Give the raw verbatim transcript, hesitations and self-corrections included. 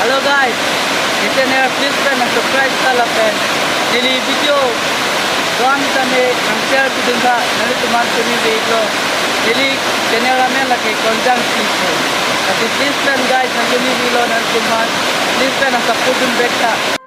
Hello guys, neli channel please pen nang subscribe tha lapen neli video do-an tame nang share pidun tha, nanglitum aphan choningri iklo. Neli channel amen lake Konjang T V. Lasi please pen guys nang choningri iklo, nanglitum aphan please pen nang support dun back tha.